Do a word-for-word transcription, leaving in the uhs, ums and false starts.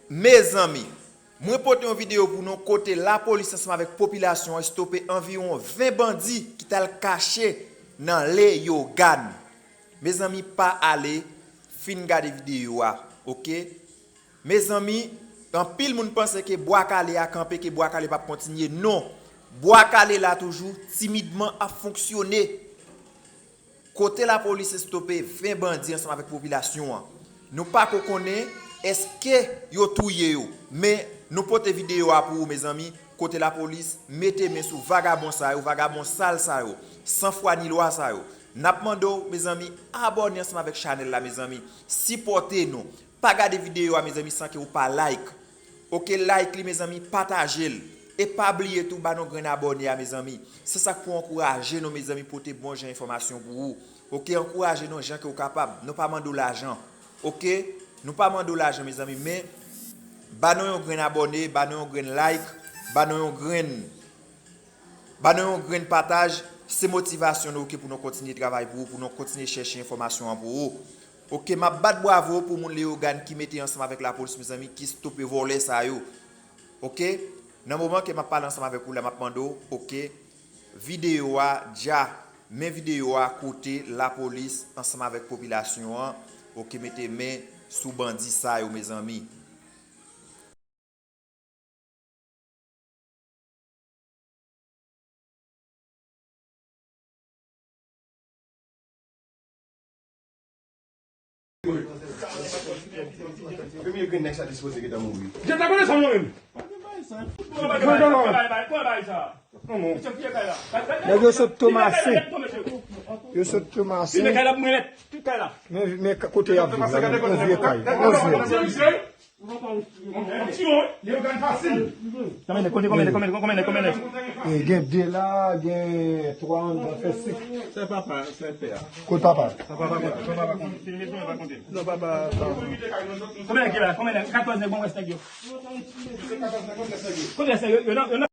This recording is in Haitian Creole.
Mezanmi, mwen pote yon videyo pou nou kote lapolis ansanm avèk popilasyon an estope anviwon ven bandi ki t al kache nan Leyogàn. Mezanmi, pa ale, fin gade videyo a, oke? Mezanmi, anpil moun panse ke Bwa Kale a kanpe, ke Bwa Kale p ap kontinye. Non, Bwa Kale la toujou, timidman ap fonksyone. Kote lapolis estope ven bandi ansanm avèk popilasyon an. Nou pako konnen èske yo touye yo, men nou pote videyo a pou ou, mezanmi, kote lapolis mete men sou vagabon sa yo, vagabon sal sa yo, san fwa ni lwa sa yo. N ap mande w, mezanmi, abòne ansanm avèk chanèl la, mezanmi. Sipòte nou. Pa gade videyo a, mezanmi, san ke ou pa like. Oke, like li, mezanmi, pataje l. E pa bliye tou, ba nou grenn abòne a, mezanmi. Se sa k pou ankouraje nou, mezanmi, pote bon jan enfòmasyon pou ou. Oke, ankouraje nou jan ke ou kapab. Nou pa mande w lajan. Oke? Nou pa mande w lajan, mezanmi, men ba nou yon grenn abòne, ba nou yon grenn like, ba nou yon grenn, ba nou yon grenn pataj. Se motivasyon nou, oke, pou nou kontinye travay pou ou, pou nou kontinye chèche enfòmasyon an pou ou. Oke, m ap bat bwavo pou moun Leyogàn ki mete ansanm avèk lapolis, mezanmi, ki stope vòlè sa yo. Oke? Nan moman ke m ap pale ansanm avèk ou la, m ap mande w, oke, videyo a dja, men videyo a kote lapolis ansanm avèk popilasyon an, oke, mete men sou bandi sa yo, mezanmi. Premye grenn nèg sa te sipoze gentan mouri. Gentan konnen sa mwen menm. Mwen bay sa. Nèg yo sot Tomasen. Yo sot Tomasen. Men, men kote y ap viv la menm? Yon vye kay. Yon vye. Konbyen nèg, konbyen nèg, konbyen nèg, konbyen nèg? E, gen de la, gen twa anndan, fè senk. Se papa, se pè a. Kot papa? Sa papa konte, sa papa konte. Non, papa, papa. Konbyen nèg ki la? Konbyen nèg? Katòz nèg, bon, rès nèg yo. Kote rès nèg yo? Yo nan, yo nan